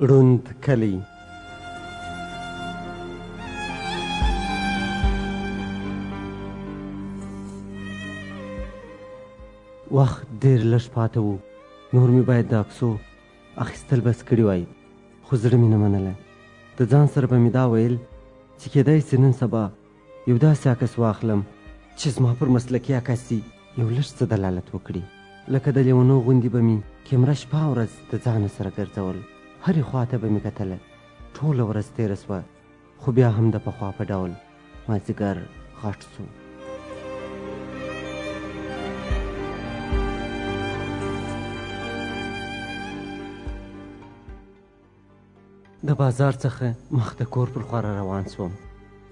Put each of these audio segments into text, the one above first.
ړوند کلی. وخت ډېر لږ پاته و، نور مې باید د عکسو اخیستل بس کړي وای، خو زړه مې نه منله. د ځان سره به مې دا ویل چې کېدای سي نن سبا یو داسې عکس واخلم چې زما پر مسلکي عکاسي یو لږ څه دلالت وکړي. لکه د لیونو غوندې به مې کیمره شپه او ورځ د ځانه سره ګرځول، هرې خوا ته به مې کتله. ټوله ورځ تېره سوه، خو بیا هم د پخوا په ډول مازدیګر غټ سو. د بازار څخه مخ د کور پر خوا را روان سوم.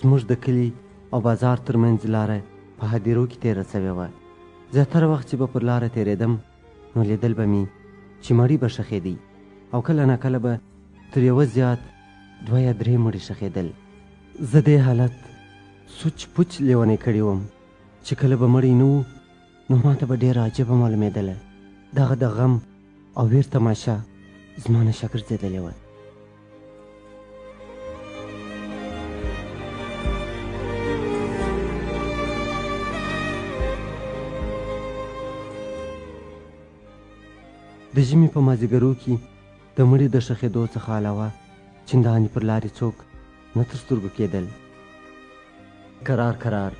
زموږ د کلي او بازار ترمنځ لاره په هدیرو کې تېره سوې وه. زیاتره وخت چې به پر لاره تېرېدم نو لیدل به مې چې مړي به ښخېدی او کله ناکله به تر یوه زیات دوه یا درې مړي ښخېدل. زه دې حالت سوچ پوچ لیونی کړی وم چې کله به مړی نه و نو ماته به ډېره عجیبه معلومېدله. دغه د غم او ویر تماشه زما نشه ګرځېدلې وه. د ژمي په مازیګرو کې د مړي د ښخېدو څخه علاوه چندانې پر لارې څوک نه تر سترګو کېدل. کرار کرار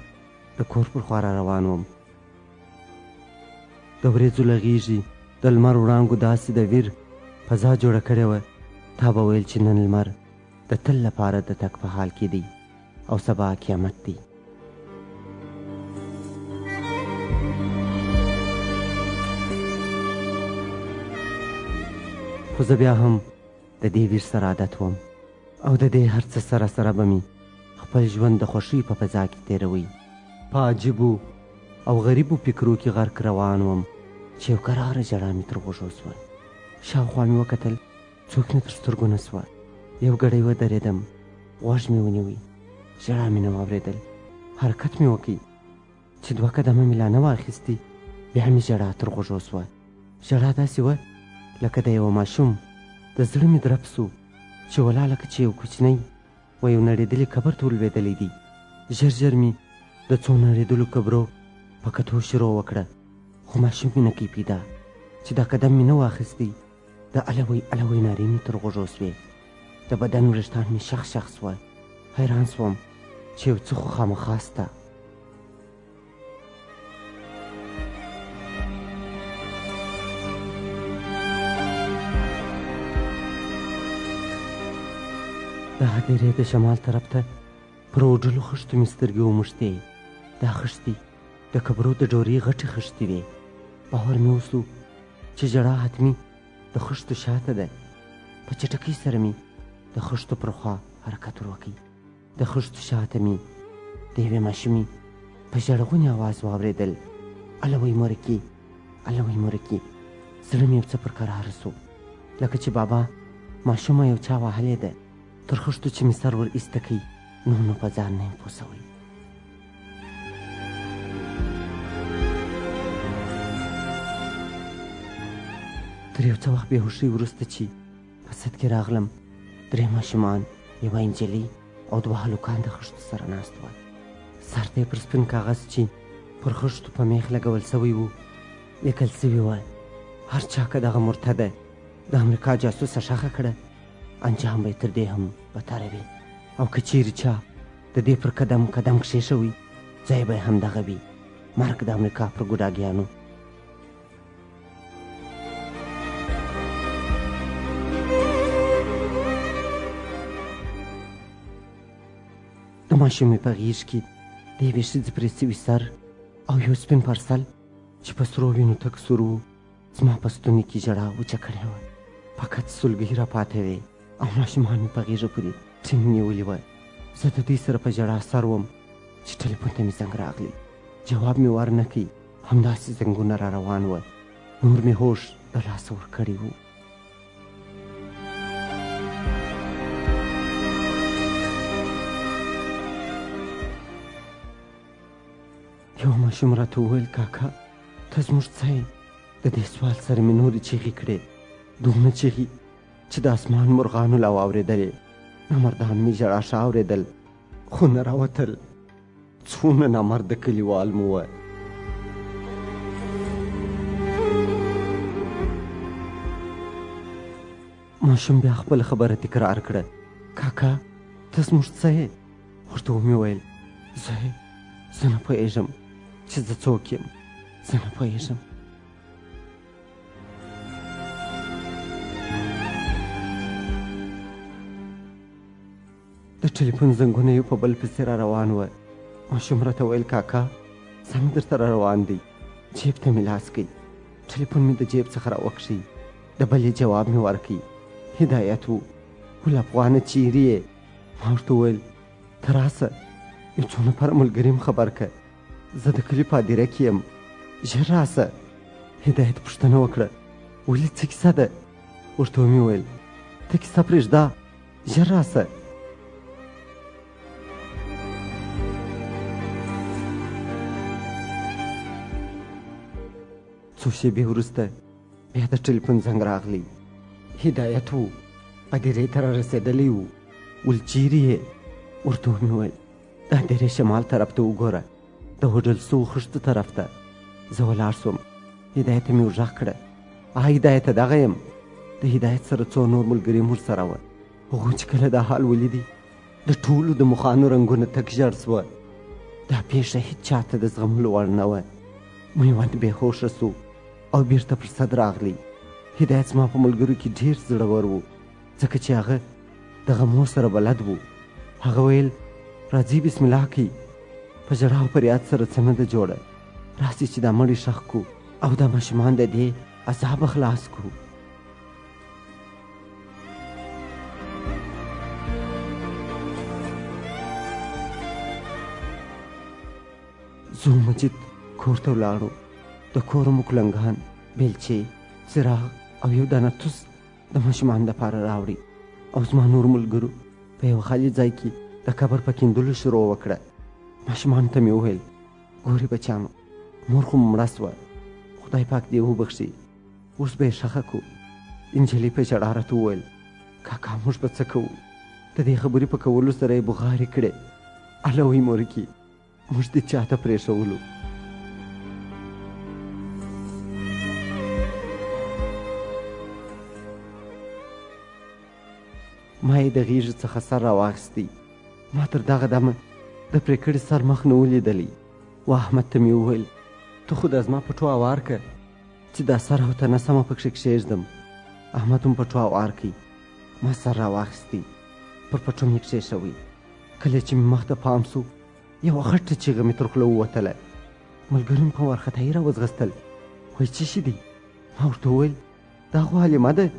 د کور پر خوا را روان وم. د ورېځو له غېږې د لمر وړانګو داسې د ویر فضا جوړه کړې وه، تا به ویل چې نن لمر د تل لپاره د تګ په حال کې دی او سبا قیامت دی. خو زه بیا هم د دې ویر سره عادت وم او د دې هر څه سره سره به مې خپل ژوند د خوښۍ په فضا کې تېروی. په عجیبو او غریبو فکرو کې غرق روان وم چې یو کراره ژړا مې تر غوږو سوه. شاوخوا مې وکتل، څوک مې تر سترګو نه سوه. یو ګړی ودرېدم، غوږ مې ونیوی، ژړا مې نه واورېدل. حرکت مې وکړ چې دوه قدمه مې لا نه وه اخیستي، بیا مې ژړا تر غوږو سوه. ژړا داسې وه لکه د یوه ماشوم. د زړه مې درپ سو چې ولا لکه چې یو کوچنی و یو نړېدلي قبر ته ولوېدلی دی. ژر ژر مې د څو نړېدلو قبرو په کتو شروع وکړه، خو ماشوم مې نه کوي پیدا. چې دا قدم مې نه و اخیستی، د الوی الوی نارې مې تر غوږو سوې. د بدن وریښتان مې شخ شخ سوه. حیران سوم چې یو څه خو خامخا سته. د هدیرې د شمال طرف ته پر اوډلو خښتو مې سترګې وموښتې. دا خښتې د قبرو د ډورۍ غټې خښتې وې. باور مې وسو چې ژړا حتمي د خښتو شاته ده. په چټکۍ سره مې د خښتو پر خوا حرکت ور وکړ. د خښتو شاته مې د یوې ماشومې په ژړغوني اواز واورېدل، الوی مورکې، الوی مورکې. زړه مې یو څه پر کراره سو، لکه چې بابا ماشومه یو چا وهلې ده. تر خښتو چې مې سر ور ایسته کړ، نور نو په ځان نه یم پوه سوی. تر یو څه وخت بېهوښۍ وروسته چې په سد کې راغلم، درې ماشومان، یوه نجلۍ او دوه هلکان د خښتو سره ناست وه. سر ته یې پر سپین کاغذ چې پر خښتو په میخ لګول سوی و لیکل سوي وه: هر چا که دغه مرتده د امریکا جاسوسه ښخه کړه، انجام به یې تر دې هم بتره وي، او که چیرې چا د دې پر قدم قدم کښېښوی، ځای به یې همدغه وي، مرګ د امریکا پر ګوډاګیانو. د ماشومې په غېږ کې د یوې ښځې پرې سوي سر او یو سپین پرسل چې په سرو وینو تک سور و، زما په ستوني کې ژړا وچه کړې وه. فقط سلګۍ راپاتې وې او ماشومان مې په غېږه پورې ټینګ نیولي وه. زه د دوی سره په ژړا سر وم چې ټلیفون ته مې زنګ راغلی. جواب مې ور نه کړ، همداسې زنګونه را روان وه. نور مې هوښ د لاسه ورکړی و. یو ماشوم راته وویل: کاکا ته زموږ څه یې؟ د دې سوال سره مې نورې چیغې کړې، دومره چیغې چې د اسمان مرغانو لا واورېدلې. نامردان مې ژړا ښه اورېدل، خو نه راوتل. څونه نامرده کلیوال مو وه. ماشوم بیا خپله خبره تکرار کړه، کاکا ته زموږ څه یې؟ ورته ومې ویل، زه نه پوهېږم چې زه څوک یم، زه نه پوهېږم. د ټلیفون زنګونه یو په بل پسې را روان وه. ماشوم راته ویل، کاکا زنګ درته را روان دی. جیب ته مې لاس کړ، ټلیفون مې د جیب څخه راوکښی، د بلې جواب مې ورکړ. هدایت و، ول افغانه چیرې یې؟ ما ورته وویل، ته راسه، یو څو نفره ملګري م خبر که، زه د کلي په هدیره کې یم، ژر راسه. هدایت پوښتنه وکړه، ولې څه کیسه ده؟ ورته ومې ویل، ته کیسه پرېږده، ژر راسه. څو شېبې وروسته بیا د ټلیفون زنګ راغلی. هدایت و، هدیرې ته رارسېدلی و. ول چیرې یې؟ ورته ومې ویل، د هدیرې شمال طرف ته وګوره، د هوډل سوو خښتو طرف ته. زه ولاړ سوم، هدایت ته مې ورغږ کړه، آ هدایته دغه یم. د هدایت سره څو نور ملګري هم ورسره وه. هغو چې کله دا حال ولیدی، د ټولو د مخانو رنګونه تک ژړ سوه. دا پیښه هیڅ چاته د زغملو وړ نه وه. میوند بې هوښه سو او بیرته پر سد راغلی. هدایت زما په ملګرو کې ډېر زړور و، ځکه چې هغه د غمو سره بلد و. هغه ویل، راځئ بسم الله کوئ، په ژړا او فریاد سره څه نه ده جوړه، راسئ چې دا مړی ښخ کړو او دا ماشومان د دې عذابه خلاص کړو. زه او مجید کور ته ولاړو. د کور مو کلنګان، بیلچې، څراغ او یو دانه توس د ماشومانو دپاره راوړي او زما نور ملګرو په یو خالي ځای کې د قبر په کیندلو شروع وکړه. ماشومانو ته مې وویل، ګوري بچیانو، مور خو مو مړه سوه، خدای پاک دې وبخښي، اوس به یې ښخه کړو. نجلۍ په ژړا راته وویل، کاکا موږ به څه کوو؟ د دې خبرې په کولو سره یې بغارې کړې، اله وی مورکې، موږ دې چاته پرېښولو. ما یې د غېږې څخه سر راواخیستی. ما تر دغه دمه د پرې کړي سر مخ نه و لیدلی. و احمد ته مې وویل، ته خو دا زما پټو اوار که چې دا سر او تنه سمه پکښې کښېږدم. احمد هم پټو اوار کړ. ما سر راواخیستی، پر پټو مې کښېښوی. کله چې مې مخ ته پام سو، یوه غټه چیغه مې تر خوله ووتله. ملګري مې په وارخطایي راوځغستل، وایي څه شي دی؟ ما ورته وویل، دا خو حلیمه ده،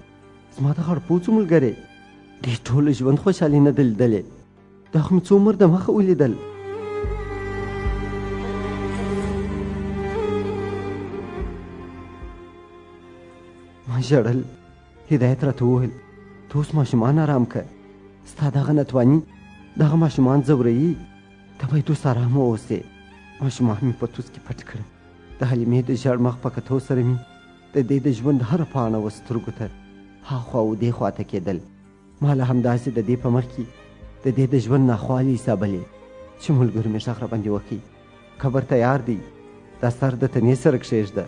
زما د غاړپوڅو ملګرې. دې ټوله ژوند خوشحالي نه ده لیدلې، دا خو مې څو عمر دمخه ولیدل. ما ژړل. هدایت راته وویل، ته اوس ماشومان ارام که، ستا دغه نتواني دغه ماشومان ځوروي، ته باید اوس ارام واوسې. ماشومان مې په توس کې پټ کړه. د حلیمې د ژړ مخ په کتو سره مې د دې د ژوند هره پاڼه و سترګو ته ها خوا و دې خوا ته کېدل. ما له همداسې د دې په مخ کې د دې د ژوند ناخوالې حسابلې چې ملګرو مې غږ راباندې وکړي، قبر تیار دی، دا سر د تنې سره کښېږده.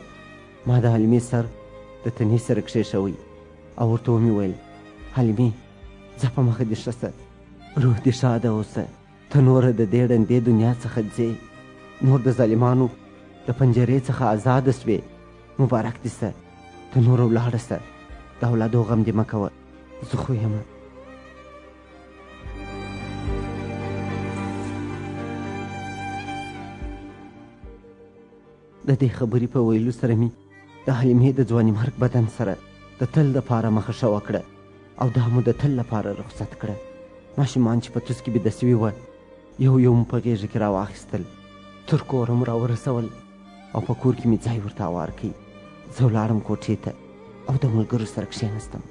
ما د حلیمې سر د تنې سره کښېښوی او ورته ومې ویل، حلیمې ځه په مخه دې ښه سه، روح دې ښاده اوسه، ته نوره د دې ړندې دنیا څخه ځې، نور د ظالمانو د پنجرې څخه ازاده سوې، مبارک دې سه، ته نوره ولاړه سه، د اولادو غم دې مه کوه، زه خو یمه. د دې خبرې په ویلو سره مې د حلیمې د ځوانیمرګ بدن سره د تل دپاره مخه ښه وکړه او دا مو د تل لپاره رخصت کړه. ماشومان چې په توس کې بیده سوي وه، یو یو مو په غېږه کې راواخیستل، تر کوره مو راورسول او په کور کې مې ځای ورته اوار کړ. زه ولاړم کوټې ته او د ملګرو سره کښېناستم.